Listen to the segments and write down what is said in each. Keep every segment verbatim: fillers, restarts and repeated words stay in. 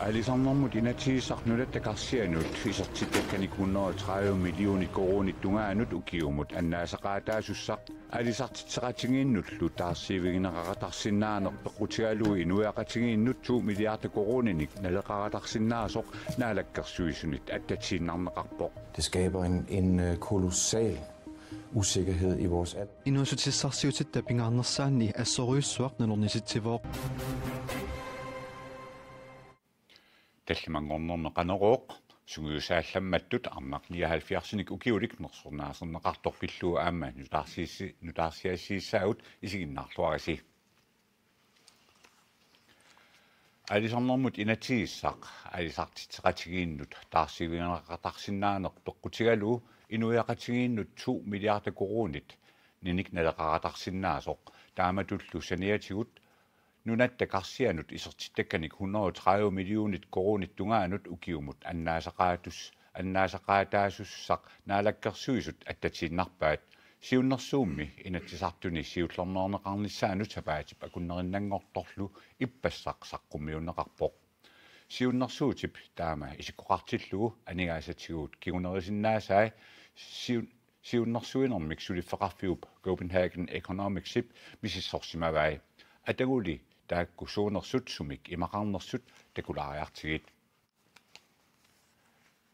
Aalisarnermut inatsisissaq nunatta karsianut isertittakkanik hundrede og tredive millioner koruunit tungaanut ukiumut annaasaqaataasussaq aalisartitseqatigiinnullu taarsiivigineqaqatarsinnaaneq peqqutigalugu inuiaqatigiinnut to milliarder koruuninik naleqaqatarsinnaasoq Naalakkersuisunit attatiinnarneqarpoq. Det skaber en, en øh, kolossal usikkerhed i vores alder. Inuussutissarsiutitta pingaarnersaanni assorujussuaq nalornisitsivoq. Tallimanngornermi Qanorooq sungiusaallammattut arnaq nioghalvfjerdsinik ukiulik nersornaaserneqartoq pillugu aamma nutaarsiassi-, nutaarsiassiissaagut isiginnaarluarisi. Aalisarnermut inatsisissaq aalisartitseqatigiinnut taarsiivigineqaqatarsinnaaneq peqqutigalugu inuiaqatigiinnut to milliarder koruunit ninik naleqaqatarsinnaasoq taamatullu saniatigut nunatta karsianut isertittakkanik hundrede og tredive millioner koruunit tungaanut ukiumut annaasaqaatus-, annaasaqaataasussaq Naalakkersuisut attatiinnarpaat. Siunnersuummi Inatsisartuni siullermeerneqarnissaanut sapaatip akunnerinnanngortorlu ippassaq saqqummiunneqarpoq. Siunnersuutip taama isikkoqartillugu aningaasatigut kingunerisinnaasai siun-, siunnersuinermik suliffeqarfiup Copenhagen Economicsip misissorsimavai. Ataguli taakku suunersut sumik imaqarnersut takulaariartigit.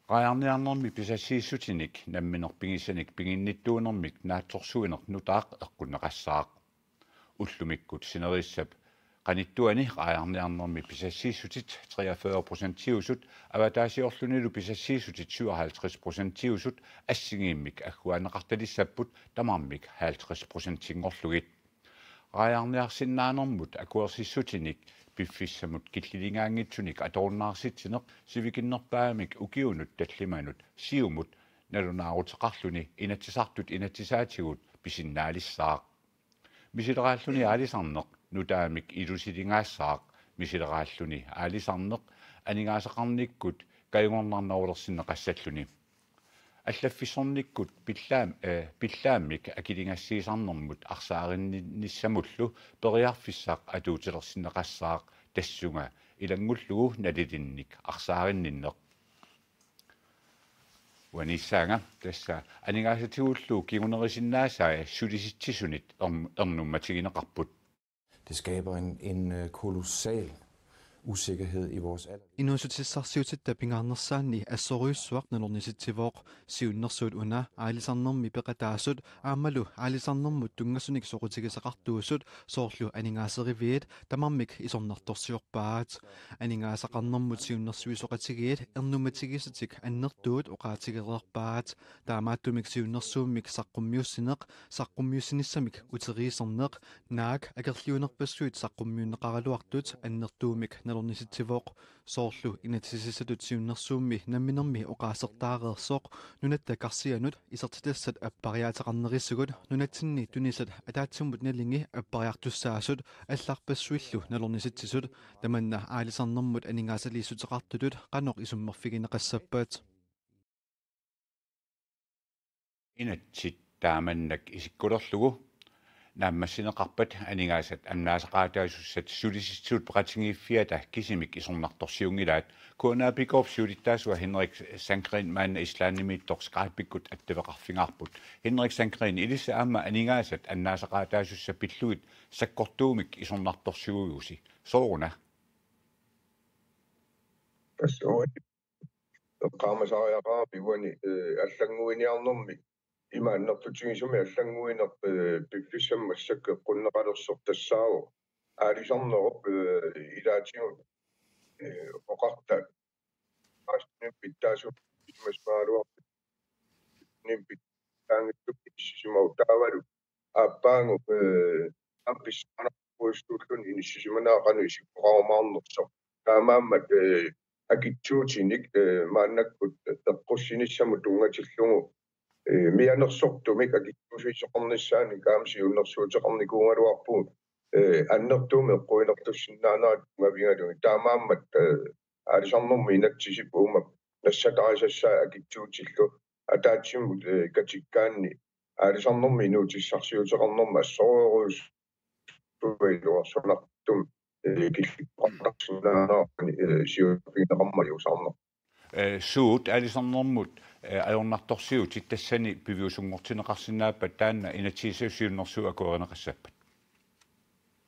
Raajarniarnermi pisassiissutinik nammineq pigissanik piginnittuunermik naatsorsuineq nutaaq eqqunneqassaaq. Ullumikkut sinerissap qanittuani raajarniarnermi pisassiissutit treogfyrre procentiusut avataasiorlunilu pisassiissutit syvoghalvtreds procentiusut assigiimmik agguaanneqartalissapput tamarmik halvtreds procentinngorlugit. Raajarniarsinnaanermut akuersissutinik piffissamut killiligaanngitsunik atorunnaarsitsineq sivikinnerpaamik ukiunut tallimanut siumut nalunaaruteqarluni Inatsisartut inatsisaatigut pisinnaalissaaq. Misileraalluni aalisarneq nutaamik ilusiligaassaaq, misileraalluni aalisarneq aningaasaqarnikkut kajungornarnerulersinneqassalluni. Allaffissornikkut pillaam-, eh, pillaammik akiligassiisarnermut arsaarinninnissamullu periarfissaq atuutilersinneqassaaq tassunga ilanngullugu nalilinnik arsaarinninneq. Uaniissaanga tassa aningaasatigullu kingunerisinnaasai sulisitsisunit erm-, ernummatigineqarput. Det skaber en, en øh, kolossal usikkerhed i vores alder. Inuussutissarsiutitta pingaarnersaanni assorujussuaq nalornisitsivoq. Siunnersuut una aalisarnermi peqataasut aammalu aalisarnermut tunngasunik soqutigisaqartuusut soorlu aningaaseriviit tamarmik isornartorsiorpaat. Aningaasaqarnermut siunnersuisoqatigiit ernummatigisatik annertuut oqaatigereerpaat. Taamaattumik siunnersuummik saqqummiussineq, saqqummiussinissamik uteriiserneq, naak akerliunerpassuit saqqummiunneqaraluartut annertuumik nalornisitsivoq. Soorlu inatsisissatut siunnersuummi namminermi oqaasertaareersoq nunatta karsianut isertitassat appariaateqarnerisigut nunatsinni tunisat ataatsimut nalingi appariartussaasut allarpassuillu nalornisitsisut tamanna aalisarnermut aningaasaliissuteqartutut qanoq isummerfigineqassappat. Inatsit taamannak isikkulerlugu naammassineqarpat aningaasat annaasaqaataasussat Sulisitsisut peqatigiiffiata kisimik isornartorsiunngilaat. K N A P K-p siulittaasua Henrik Sandgreen maanna Islandimiittoq Skype-ikkut attaveqarfigaarput. Henrik Sandgreen, ilissi aamma aningaasat annaasaqaataasussat pillugit sakkortuumik isornartorsiuigusi. Sooruna? Tassa uani eqqaamasariaqarami uani, eh, allannguiniarnermi ima annertutigisumik allannguineq, eh, piffissami massakkut eqqunneqalersoq tassaavoq aalisarnerup, eh, ilaatigut, eh, oqarta aasuniim pitsaasumik isumasimagaluarpat isumaanngitsumik inissisimavoq taavalu aappaagu, eh, aamma pissanganarpoq puistuulluni inissisimanera qanoq isikkoqarumaarnersoq. Taamaammat, eh, akitsuutinik, eh, maannakkut eqqussinissamut tunngatillugu, eh, mianersortumik akitsuusisoqarnissaanik aamma siunnersuuteqarnikuugaluarpugut, eh, annertuumik eqquinertussinnaanerat tunngavigalugit. Taamaammat, eh, aalisarnermut inatsisip uuma nassatarisassaa akitsuutillu ataatsimut, eh, katikkaanni aalisarnermi inuutissarsiuteqarnermi assorujussuaq iluarsunartumik, eh, killiffeqartarsinnaanerani, eh, siullerfigineqarmat ajuusaarneq. Eh, suut aalisarnermut, eh, ajornartorsiutit tassani piviusunngortinneqarsinnaappat taanna inatsisissatut siunnersuut akuerineqassappat?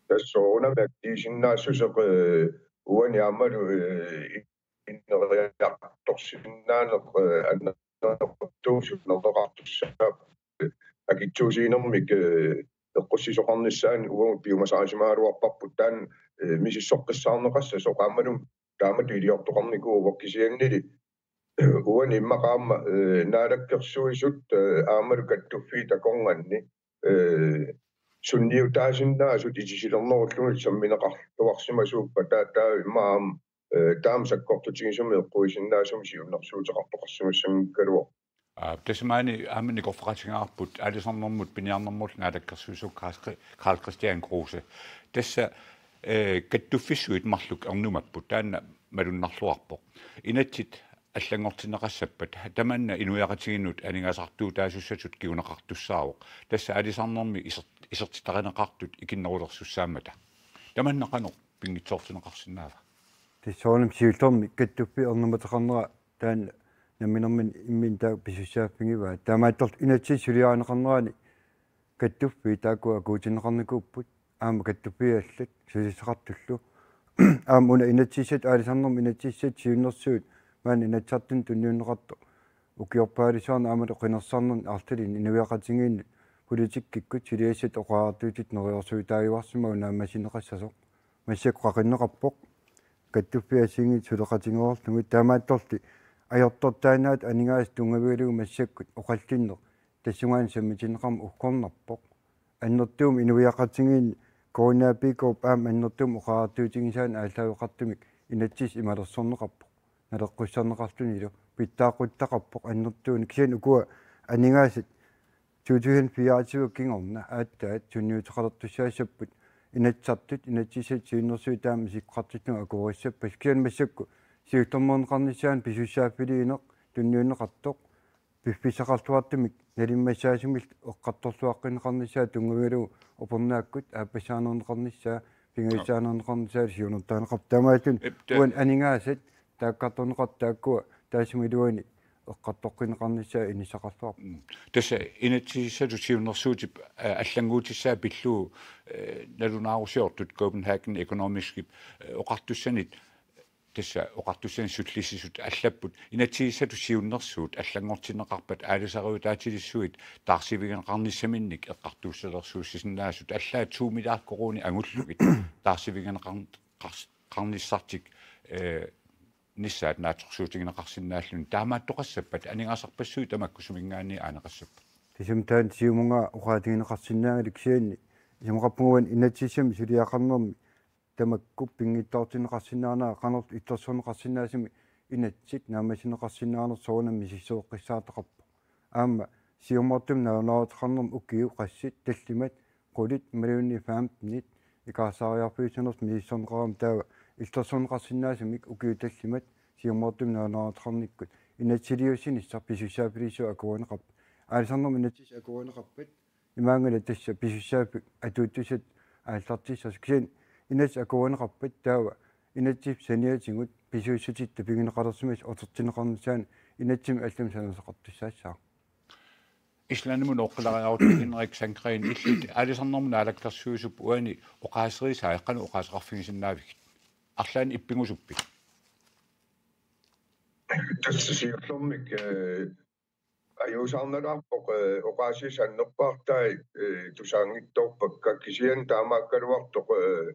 Tassa soorunami akitigisinnaassuseq, eh, uani aammalu, eh, ineriartorsinnaaneq, eh, annertuumik siunnerneqartussaapput. Akitsuusiinermik, eh, eqqussisoqarnissaanut uagut piumasarisimagaluarparput taanna, eh, misissoqqissaarneqassasoq aammalu taamatut iliortoqarnikuuvoq kisiannili uani immaqa aamma, eh, Naalakkersuisut, eh, aammalu kattuffiit akornanni, eh, sunniutaasinnaasut itisilernerullugit sammineqarluarsimasuuppat taa-, taava immaqa aamma, eh, taama sakkortutigisumik eqquisinnaasumik siunnersuuteqartoqarsimassanngikkaluarpoq. Aa, tassa maani aamma nikorfaqatigaarput aalisarnermut piniarnermullu naalakkersuisoq Karl Kri-, Karl Kristian Kruse. Tassa, eh, kattuffissuit marluk ernumapput, taanna malunnarluarpoq. Inatsit allanngortinneqassappat tamanna inuiaqatigiinnut aningaasartuutaasussatut kinguneqartussaavoq. Tassa aalisarnermi iser-, isertitarineqartut ikinnerulersussaammata. Tamanna qanoq pinngitsoortinneqarsinnaava? Tassa soorunami siullermik kattuffiit ernumateqarnerat taanna namminermini imminut taakku pisussaaffigivaa. Taamaattorli inatsit suliarineqarnerani kattuffiit taakku akuutinneqarnikuupput. Aamma kattuffiit allat susassaqartullu. Aamma una inatsisissatut aalisarnermut inatsisissatut siunnersuut maani Inatsisartuni tunniunneqartoq ukiorpaalussuarni aammalu qinersisarnerni arlalinni inuiaqatigiinnut politikkikkut suliassat oqariartuutit neriorsuutaajuarsimavoq naammassineqassasoq. Massakkut qaqinneqarpoq. Kattuffiit assigiinngitsut suleqatigereerlugit, taamaattorli ajortortaannaat aningaasat tunngavigalugu massakkut oqallinneq tassungaannaq sammitinneqarmat uggornarpoq. Annertuumik inuiaqatigiinni K N A P K-p aamma annertuumik oqariartuutigisaanik aallaaveqartumik inatsisissaq imalersorneqarpoq, naleqqussarneqarlunilu pitsaaquttaqarpoq annertuumik. Kisianni ukua aningaasat to tusind fireogtyve kingorna aatsaat sunniuteqalertussaassapput Inatsisartut inatsisissatut siunnersuut taama isikkoqartillugu akuerissappat. Kisianni massakkut siullermeerneqarnissaanut pisussaaffiliineq tunniunneqartoq piffissaqarluartumik nalimmassaasumillu eqqartorluaqqinneqarnissaa tunngavigalugu upernaakkut aappassaaneerneqarnissaa, pingajussaaneerneqarnissaa siunertarineqarpoq. Taamaattumik Ep, ta- uani aningaasat taakkartorneqartut taakkua taassuma iluani eqqartoqqinneqarnissaa inissaqarluarpoq. Mm. Tassa inatsisissatut siunnersuutip, eh, allannguutissaa pillugu, eh, nalunaarusiortut Copenhagen Economics-ip, eh, oqartussanit, tassa oqartussanit sullissisut allapput inatsisissatut siunnersuut allanngortinneqarpat aalisariutaatilissuit taarsivigineqarnissaminnik eqqartuussalersuussisinnaasut, allaat to milliard koruunit angullugit taarsivigineqar-, qars-, qarnissartik, eh, nissaat naatsorsuutigineqarsinnaalluni. Taamaattoqassappat aningaasarpassuit tamakku suminngaanniit aaneqassappat? Tassa taanna Siumunnga oqaatigineqarsinnaanngilaq, kisianni isumaqarpunga uani inatsisissami suliaqarnermi tamakku pinngitsoortinneqarsinnaanera qanorlu illersorneqarsinnaasumik inatsit naammassineqarsinnaanersoq soorunami misissueqqissaartaqarpoq. Aamma siumortumik nalunaaruteqarnermi ukiut qassit tallimat, qulit imaluunniit femtenit ikaarsaariarfiussanersoq misissorneqarami, taava illersorneqarsinnaasumik ukiut tallimat siumortumik nalunaaruteqarnikkut inatsisiliussinissaq pisussaaffiliissuaq akuerineqarpoq. Aalisarnermut inatsisissaq akuerineqarpat imaanngilaq tassa pisussaaffik atuuttussatut aallartissasoq. Kisianni inatsit akuerineqarpat taava inatsisip saniatigut pisuussutitta pigineqalersimasut utertinneqarnissaannut inatsimmi allamik sanasaqartussaassaaq. Islandimut nooqqilariarutta Henrik Sandgreen, illit aalisarnermut naalakkersuisup uani oqaaserisaa qanoq oqaaseqarfigisinnaavigit? Arlaannik ippigusuppit? Tassa siullermik, eh, ajuusaarnalaarpoq, eh, oqaasii sannerpaartai, eh, tusaanngitsoorpakka, kisianni taamaakkaluartoq, eh,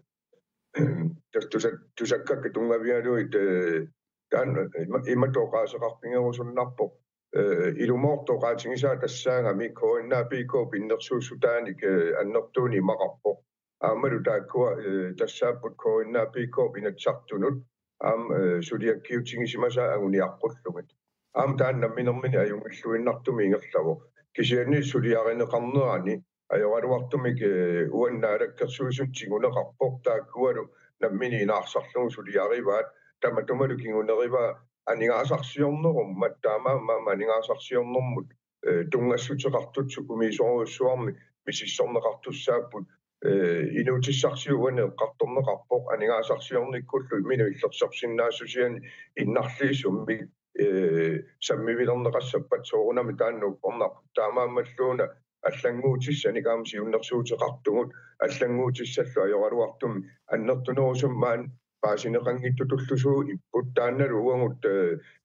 tassa tusa-, tusakkakka tunngavigalugit, eh, taanna ima-, imatut oqaaseqarfigerusunnarpoq. Eh, ilumoortoq oqaatigisaa tassaagami K N A P K-p innersuussutaanik, eh, annertuunik imaqarpoq. Aammalu taakkua, eh, tassaapput K N A P K-p Inatsisartunut aamma, eh, suliakkiutigisimasaat anguniaqqullugit. Aamma taanna namminermini ajunngilluinnartumik ingerlavoq. Kisianni suliarineqarnerani ajoraluartumik, eh, uani Naalakkersuisunut tiguneqarpoq taakkualu nammineq inaarsarlugu suliarivaat, tamatumalu kingunerivaa aningaasarsiornerummat, taamaammat aningaasarsiornermut, eh, tunngassuteqartut sukumiisorujussuarmik misissorneqartussaapput, eh, inuutissarsiuanik eqqartorneqarpoq, aningaasarsiornikkullu imminut illersorsinnaassusianik innarliisumik, eh, sammivilerneqassappat soorunami taanna uppernar. Taamaammalluuna allannguutissanik aamma siunnersuuteqartugut, allannguutissallu ajoraluartumik annertunerusumik maani paasineqanngitsutullusooq ipput, taannalu uagut, eh,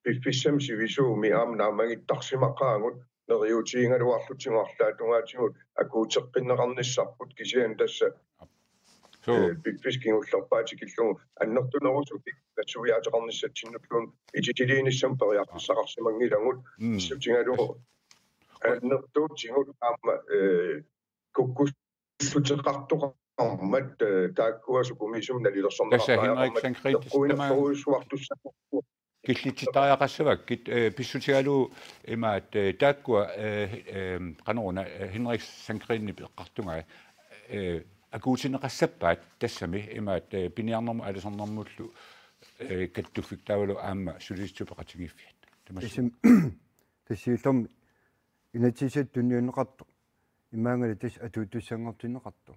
piffissami sivisuumi aamma naammagittarsimaqaagut, neriuutigigaluarlutigu arlaatungaatigut akuuteqqinneqarnissarput, kisianni tassa, so, eh, piffissaq kingullerpaaq tikillugu annertunerusumik nassuiaateqarnissatsinnulluunniit ititiliinissamut periarfissaqarsimanngilagut, mm, pissutigalugu annertuutigut aamma, eh, kukkussuteqartoqarmat, eh, taakkua sukumiisumik nalilersorneqartariaqarmat. Tassa Henrik Sandgreen, eqquinertorujussuartussaapput. Killitsittariaqassavakkit, eh, pissutigalugu imaat, eh, taakkua, eh, eh, qanoruna, eh, Henrik Sandgreenip eqqartugai, eh, akuutinneqassappat tassami imaat, eh, piniarnermut aalisarnermullu, eh, kattuffittaavalu aamma Socialistit Peqatigiiffiat. Tamassi. Isim-, tassiullormi inatsisissatut tunniunneqartoq. Imaanngilaq tassa atuuttussanngortinneqartoq.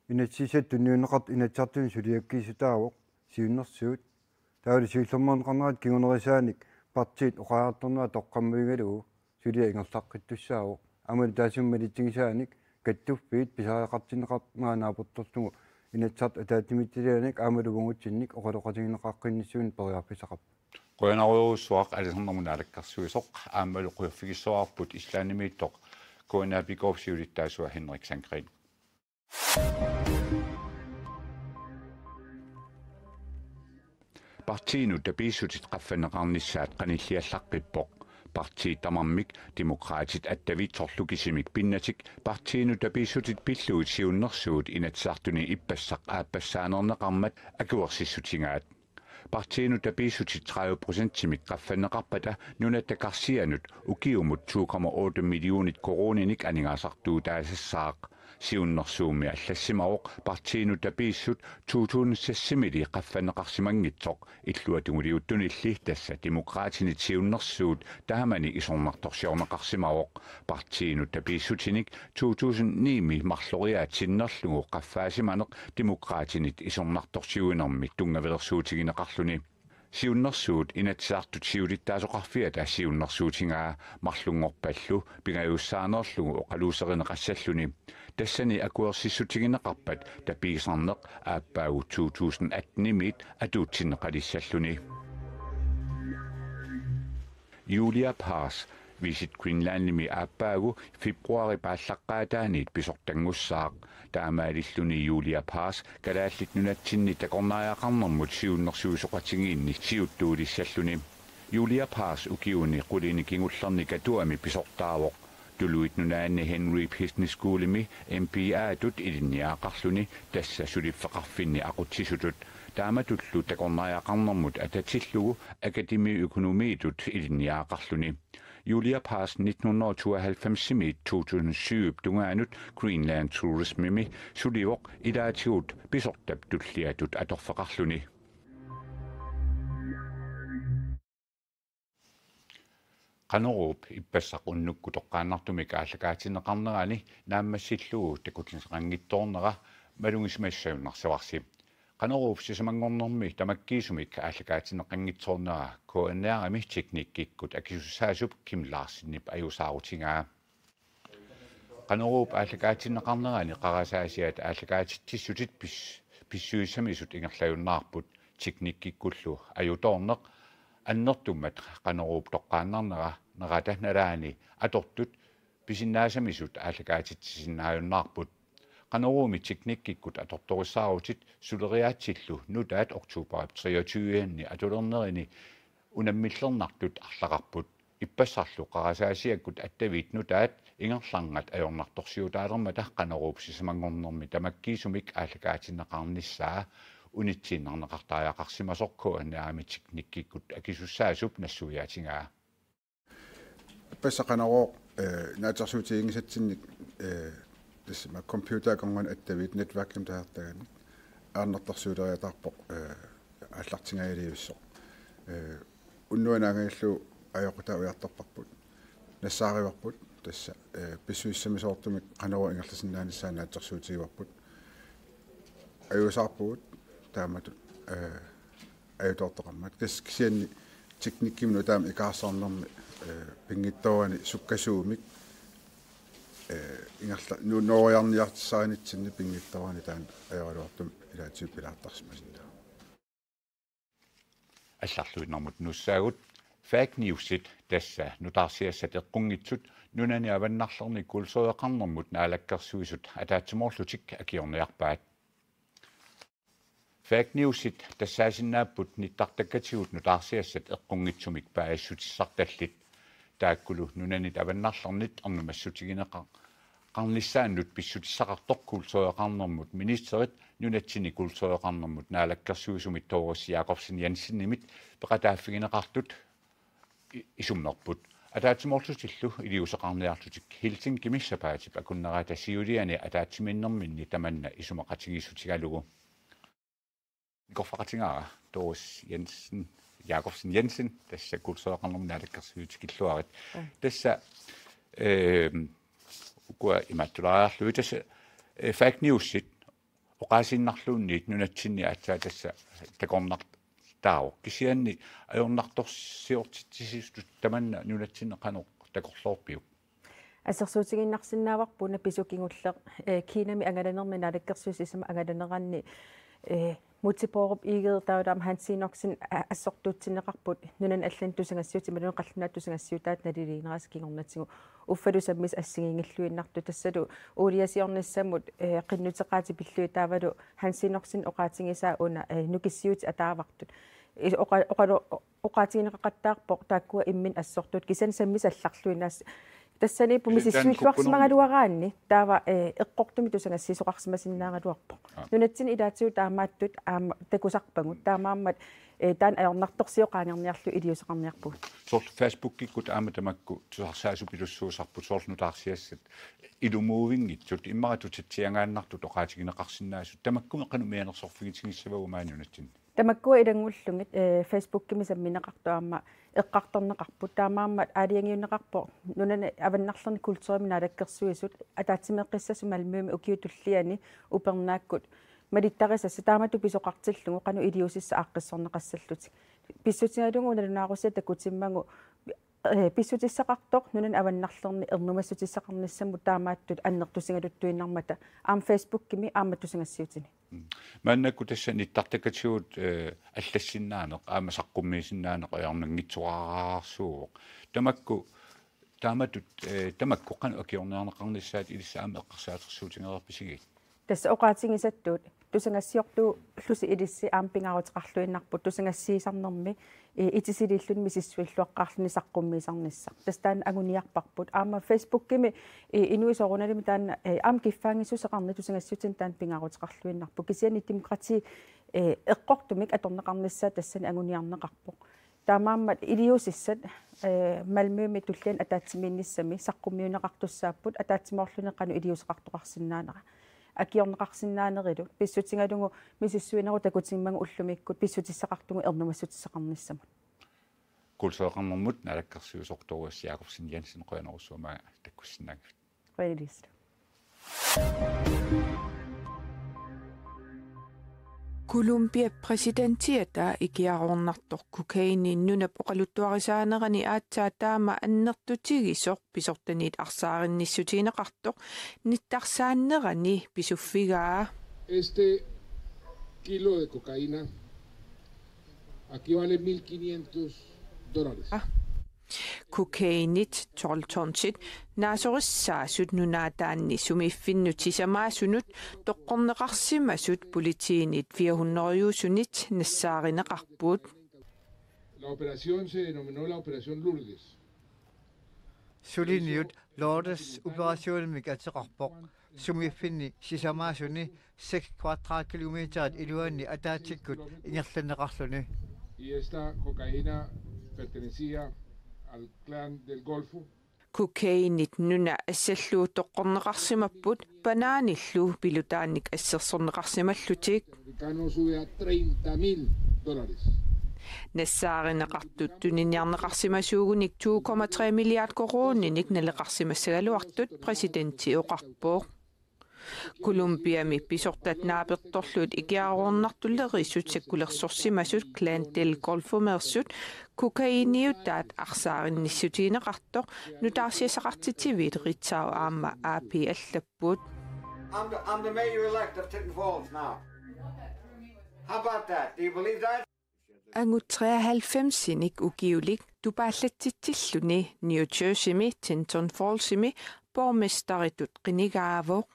Inatsisissatut tunniunneqartoq Inatsisartuni suliakkiissutaavoq siunnersuut. Taavalu siullermeerneqarnerata kingunerisaanik partiit oqariartornerat toqqammavigalugu suliaq ingerlaqqittussaavoq. Aammalu taassuma malitsigisaanik kattuffiit pisariaqartinneqarnerat naapertorlugu Inatsisartut ataatsimiititalianik aammalu uagutsinnik oqaloqatigineqaqqinnissuinik periarfissaqarpoq. Qujanarujussuaq aalisarnermut naalakkersuisoq, aammalu qujaffigissavarput Islandimiittoq K N A P K-p siulittaasua Henrik Sandgreen. Partiinut tapiissutit qaffanneqarnissaat qanilliallaqqippoq. Partiit tamarmik, Demokraatit, Attavit, sorlu kisimik pinnatik, partiinut tapiissutit pillugit siunnersuut Inatsisartuni ippassaq aappassaaneerneqarmat akuersissutigaat. Partiinut tapiissutit tredive procentimik qaffanneqarpata nunatta karsianut ukiumut to komma otte millionit koruuninik aningaasartuutaasassaaq. Siunnersuummi allassimavoq partiinut tapiissut to tusind seksimiilli qaffanneqarsimanngitsoq, illuatunguliuttunilli tassa Demokraatinit siunnersuut taamani isornartorsiorneqarsimavoq. Partiinut tapiissutinik to tusind ni-mi marloriaat sinnerlugu qaffaasimaneq Demokraatinit isornartorsiuinermik tunngavilersuutigineqarluni. Siunnersuut Inatsisartut siulittaasoqarfiata siunnersuutigaa marlunngorpallu pingajussaaneerlugu oqaluuserineqassalluni. Tassani akuersissutigineqarpat tapiisarneq aappaagu to tusind atten-imiit atuutsinneqalissalluni. Julia Pass Visit Greenlandimi aappaagu februaarip aallaqqaataaniit pisortanngussaaq. Taamaalilluni Julia Pass Kalaallit Nunatsinni takornariaqarnermut siunnersuisoqatigiinni siuttuulissalluni. Julia Pass ukiuni qulini kingullerni Katuami pisortaavoq. Tuluit Nunaanni Henry Business Schoolimi M B A-tut ilinniagaqarluni, tassa suliffeqarfinni aqutsisutut. Taamatullu takornariaqarnermut atatillugu akademiøkonomiitut ilinniagaqarluni. Julia Pass nitten hundrede og tooghalvfems-imiit to tusind syv-ip tungaanut Greenland Tourismimi sulivoq, ilaatigut pisortap tulliatut atorfeqarluni. Qanoruup ippassaq unnukkut toqqaannartumik aallakaatinneqarnerani naammassillugu takutinneqanngitsoornera malugisimassagunarsivarsi. Qanoruup sisamanngornermi tamakkiisumik aallakaatinneqanngitsoornera K N R-imi teknikkikkut akisussaasup Kim Larsenip ajuusaarutigaa. Qanoruup aallakaatinneqarnerani qarasaasiat aallakaatitsissutit pis-, pissusissamisut ingerlajunnaarput, teknikkikkullu ajutoorneq annertummat Qanoruup toqqaannarnera nerata nalaani atortut pisinnaasamisut aallakaatitsisinnaajunnaarput. Qanoruumi teknikkikkut atortorissaarutit suleriaatsillu nutaat oktoberip treogtyve-anni atulernerini unammillernartut arlaqarput. Ippassarlu qarasaasiakkut Attavit nutaat ingerlarngat ajornartorsiutaalermata Qanoruup sisamanngornermi tamakkiisumik aallakaatinneqarnissaa unitsiinnarneqartariaqarsimasoq K N R-imi teknikkikkut akisussaasup nassuiaatigaa. Ippassaq Qanorooq, eh, naatsorsuutiginngisatsinnik, eh, tassami computer akornanni Attavit netværkimik taasartagaanni ajornartorsiuleriataarpoq, eh, aallartingajalivissoq. Eh, unnuaannarlu ajoqutaa ujartorparput. nassaarivarput, tassa, eh, pissusissamisoortumik qanoq ingerlasinnaanissaa naatsorsuutigivarput. Ajuusaarpugut taamatut, eh, ajutoortoqarmat. Kas-, kisianni teknikkimik nutaamik ikaarsaarnermi, eh, pinngitsoorani sukkasuumik, eh, ingerla-, nu-, nooriarniartissaanitsinni pinngitsoorani taanna ajoraluartumik ilaatigut pilaartarsimasinnaavoq. Allarluinnarmut nuussaagut. Fake newsit, tassa nutaarsiassat eqqunngitsut, nunani avannarlerni kultureqarnermut naalakkersuisut ataatsimoorlutik akiorniarpaat. Fake newsit tassaasinnaapput nittartakkatigut nutaarsiassat eqqunngitsumik paasissutissartallit. Taakkulu nunanit avannarlernit ernumassutigineqa-, qarnissaannut pissutissaqartoq kultureqarnermut ministerit nunatsinni kultureqarnermut naalakkersuisumit Doris Jakobsen Jensenimit peqataaffigineqartut i-, isummerput. Ataatsimoorlutillu iliuuseqarniarlutik Helsingimi sapaatip akunnerata siuliani ataatsimiinnerminni tamanna isumaqatigiissutigalugu. Nikorfaqatigaara Doris Jensen, Jakobsen Jensen, tassa kultureqarnermut naalakkersuisut tikilluarit. Mm. Tassa, ehm, ukua imaattulaariarlugit tassa, eh, fake newsit oqaasiinnarluunniit nunatsinni aatsaat tassa takornartaavoq. Kisianni ajornartorsiortitsisutut tamanna nunatsinni qanoq takorloorpiuk? Assersuutigiinnarsinnaavarput una pisut kingulleq, eh, Kinami angalanermi naalakkersuisut sisamat angalaneranni, eh, Múte Bourup Egede taavalu aamma Hans Enoksen a-, assortuutsinneqarput nunani allani tusagassiuut imaluunniit qallunaatut tusagassiutaat naliliinerisa kingornatigut uffalu sammisut assigiinngilluinnartut tassalu uuliasiornissamut, eh, qinnuteqaatit pillugit taavalu Hans Enoksen oqaatigisaa una, eh, nukissiuutit ataavartut. Is-, oqa-, oqalu-, oqaatigineqaqattaarpoq taakkua imminnut assortuut kisianni sammisut allarluinnaasa. Tassaniippoq misissuilluarsimagaluaraanni taava, eh, eqqortumik tusagassiisoqarsimasinnaagaluarpoq. Aa. Nunatsinni ilaatigut taamaattut aamma takusarpagut. Taamaammat, eh, taanna ajornartorsiut qaangerniarlugit iliuuseqarniarpugut. Soorlu Facebookikkut aamma tamakku tusarsaasupilussuusarput soorlu nutaarsiassat ilumuuvinngitsut immaqa tutatsiagaannartut oqaatigineqarsinnaasut. Tamakkumi qanoq mianersorfigitigissavagut maani nunatsinni? Tamakkua ilanngullugit, eh, Facebookimi sammineqartut aamma eqqartorneqarput. Taamaammat aalajangiunneqarpoq nunani avannarlerni kulturimik naalakkersuisut ataatsimeeqqissasoq Malmømi ukiut tulliani upernaakkut malittarisassat taamatut pisoqartillugu qanoq iliuusissat aaqqissorneqassallutik. Pissutigalugu nalunaarusiaq takutimmagu, eh, pissutissaqartoq nunani avannarlerni ernumassutissaqarnissamut taamaattut annertusigaluttuinnarmata aamma Facebookimi aamma tusagassiutini. Mm. Maannakkut tassa nittartakkatigut, eh, allassinnaaneq, aamma saqqummiisinnaaneq ajornanngitsoorarsuuvoq. Tamakku, taamatut, eh, tamakku qanoq akiorniarneqarnissaat ilissi aamma eqqarsaatersuutigereerpisigit? Tassa oqaatigisattut tusagassiortuullusi ilissi aamma pingaaruteqarluinnarput tusagassiisarnermi, eh, itisiliilluni misissuilluaqqaarluni saqqummiisarnissaq. Tassa taanna anguniarparput. Aamma Facebookimi, eh, inuit soorunalimi taanna, eh, aamma kiffaanngissuseqarneq tusagassiutini taanna pingaaruteqarluinnarpoq. Kisianni demokrati, eh, eqqortumik atorneqarnissaa tassani anguniarneqarpoq. Taamaammat iliuusissat, eh, Malmømi tulliani ataatsimiinnissami saqqummiunneqartussaapput ataatsimoorluni qanoq iliuuseqartoqarsinnaanera. Akiorneqarsinnaanerilu pissutigalugu misissuinerup takutimmagu ullumikkut pissutissaqartugut ernumassutissaqarnissamut. Kultureqarnermut naalakkersuisoq Doris Jakobsen Jensen, qujanarsuaq maanga takkussinnaagavit. Qujanarsuaq. Colombiap præsidentiata ikiaroornartoq kokaini nunap oqaluttuarisaanerani aatsaat taama annertutigisoq pisortanit arsaarinnissutigineqartoq nittarsaannerani pisuffigaa. Este kilo de cocaína aquí vale mil quinientos dólares. Ah. Kokainit tolv tonsit naasorissaasut nunaataanni sumiiffinnut sisamaasunut toqqorneqarsimasut politiinit fire hundrede-usunit nassaarineqarput. La operación se denominó la Operación Lourdes. Suliniut Lourdes operationimik ateqarpoq. Sumiiffinni sisamaasuni seks kvadratkilometerit iluanni ataatsikkut ingerlanneqarluni. Y esta cocaína pertenecía al clan del Golfo. Kokainit nuna assallugu toqqorneqarsimapput banaanillu pilutaannik assersorneqarsimallutik. Americano sube a treinta mil dólares. Nassaarineqartut tuniniarneqarsimasuugunik to komma tre milliard koruuninik naleqarsimassagaluartut præsidenti oqarpoq. Colombiami pisortat naapertorlutik ikiaroornartulerisut sakkulersorsimasut Clan del Golfomeersut kokainiutaat arsaarinnissutigineqartoq nutaarsiassaqartitsiviit Ritzau aamma A P allapput. I'm the, I'm the mayor-elect of Tinton Falls now. How about that? Do you believe that? Angut treoghalvfemsinik ukiulik tupaallatsitsilluni New Jerseymi Tinton Fallsimi borgmesteritut qinigaavoq.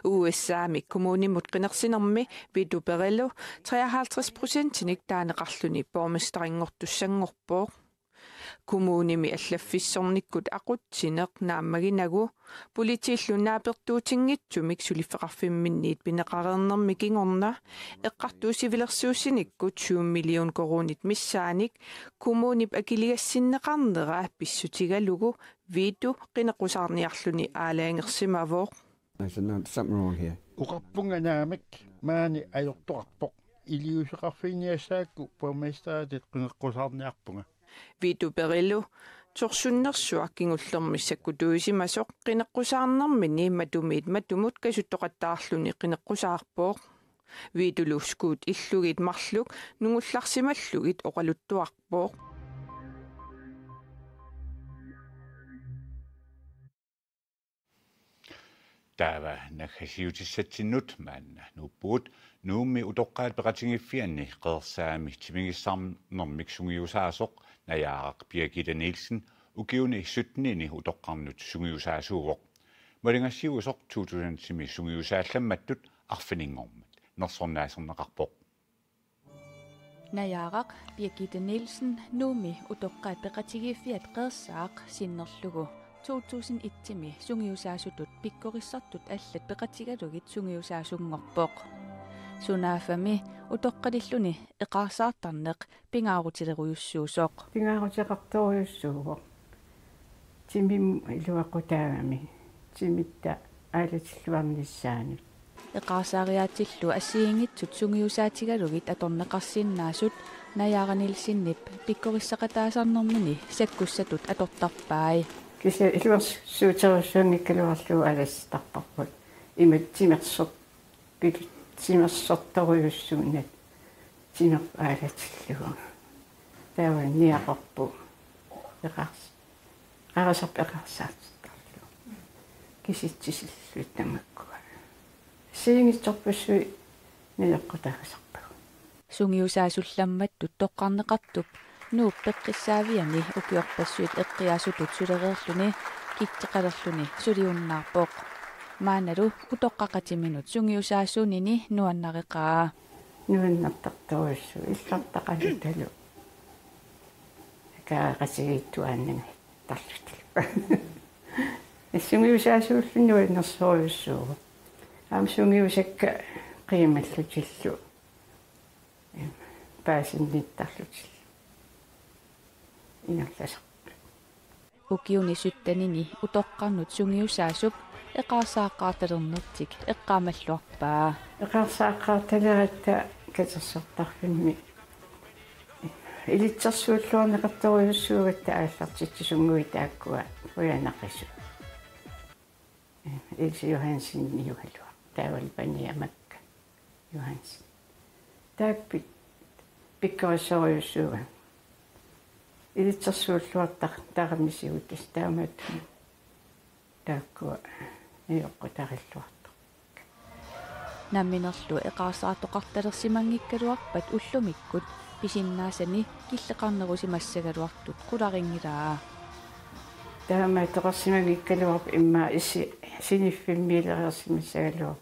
U S A-mi kommunimut qinersinermi Vito Perillo treoghalvtreds procentinik taaneqarluni borgmesterinngortussanngorpoq. Kommunimi allaffissornikkut aqutsineq naammaginagu politiillu naapertuutinngitsumik suliffeqarfimminniit pineqareernermi kingorna eqqartuussivilersuussinikkut syv million koruunit missaannik kommunip akiligassinneqarnera pissutigalugu Vito qineqqusaarniarluni aalajangersimavoq. I said, "No, there's something wrong here." Oqarpunga naamik, maani ajortoqarpoq. Iliuuseqarfiginiassaakku borgmesteritit qineqqusaarniarpunga. Vito Perillo torsunnersuaq kingullermi sakkutuusimasoq qineqqusaarnermini matumiit matumut kasuttoqattaarluni qineqqusaarpoq. Vitolu skuut illugit marluk nungullarsimallugit oqaluttuarpoq. Taava naggasiutissatsinnut maanna nuuppugut. Nuummi utoqqaat peqatigiiffianni Qeersaami timigissarnermik sungiusaasoq Najaaraq Birgitte Nielsen ukiuni syttenini utoqqarnut sungiusaasuuvoq. Maligassiuisoq to tusindimi sungiusaallammattut arfininngormat nersornaaserneqarpoq. Najaaraq Birgitte Nielsen Nuummi utoqqaat peqatigiiffiat Qeersaaq sinnerlugu to tusind et-imi sungiusaasutut pikkorissartut allat peqatigalugit sungiusaasunngorpoq. Sunaaffami utoqqalilluni eqaarsaartarneq pingaarutilerujussuusoq. Pingaaruteqartorujussuuvoq. Timimmi iluaqutaagami. Timitta aalatilluarnissaanut. Eqaarsaariaatsillu assigiinngitsut sungiusaatigalugit atorneqarsinnaasut Najaaraq Nielsenip pikkorissaqataasarnermini sakkussatut atortarpai. Kisianni iluarsuuterujussuunngikkaluarlugu aalassittarparput. Imatut timersoq-, pil-, timersortorujussuunnarpoq timerput aalatillugu. Taava niaqorpoq eqaars-, eqaarsaarput eqaarsaartittarlugu. Kisitsisillugu tamakkua. Assigiinngitsorpassuit najoqqutaarisarpagut. Sungiusaasullammattut toqqarneqartup Nuup peqqissaaviani ukiorpassuit eqqiaasutut sulereerluni kikkeqalerluni suliunnaarpoq. Maannalu utoqqaqatiminut sungiusaasuunini nuannareqaa. Nuannertartorujussuuvoq illartaqalutalu. Kaaqatigiittuaannanga tarlutillu. Sungiusaasuulluni nuannersorujussuuvoq. Aamma sungiusakka qiimallutillu. Paasinnittarlutillu. Ingerlasarput. Ukiuni syttenini utoqqarnut sungiusaasup eqaarsaaqqaartalernertik eqqaamalluarpaa. Eqaarsaaqqaartaleratta katersortarfimmi ilitsersuulluarneqartorujussuugatta aallartitsisunnguit taakkua qujanaqisut. Else Johansen niugaluaq. Taavalu Pania Makka Johansen. Taakku pik-, pikkorissorujussuugamik. Ilitsersuulluartartaramisigut tassa taamatut taakkua najoqqutarilluartoq. Namminerlu eqaarsaartoqartalersimanngikkaluarpat ullumikkut pisinnaasani killeqarnerusimassagaluartut qularinngilaat. Taamaattoqarsimanngikkaluarpoq immaqa isi-, siniffimmiilereersimassagaluarpoq.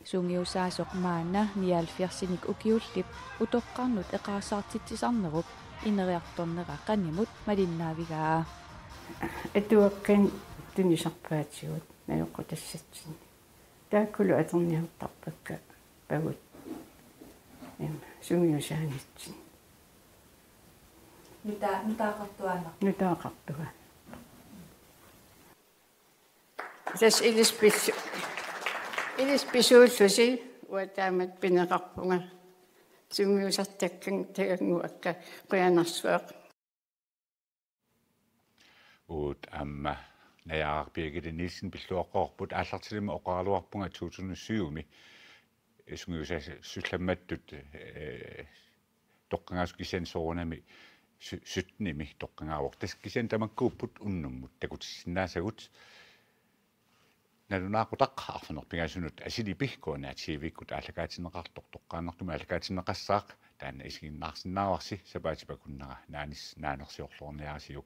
Sungiusaasoq maanna nioghalvfjerdsinik ukiullip utoqqarnut eqaarsaartitsisarnerup ineriartornera qanimut malinnaavigaa. Atuakkanik tunisarpaatigut najoqqutassatsinnik. Taakkulu atorniartarpakka pagut. Em, sungiusaanitsinni. Nuta-, nutaaqartuaannarpoq. Nutaaqartuaannarpoq. Tassa ilissi pis-, ilissi pisuullusi uanga taamatut pineqarpunga. Sungiusartakkannguakka qujanarsuaq. Uut aamma Najaaraq Birgitte Nielsen pilluaqqaarput aallartillugu oqaraluarpunga to tusind syvimi sungiusassusimattut, eh, toqqagaasut kisianni soorunami sy-, syttenimi toqqagaavoq. Tassa kisianni tamakkuupput unnummut takutissinnaasagut. Nalunaaqutaq arfineq-pingaasunut asilipi K N R T V-kkut aallakaatinneqartoq toqqaannartumik aallakaatinneqassaaq, taanna isiginnaarsinnaavarsi sapaatip akunnera naanis-, naanersiorluarniarisiuk.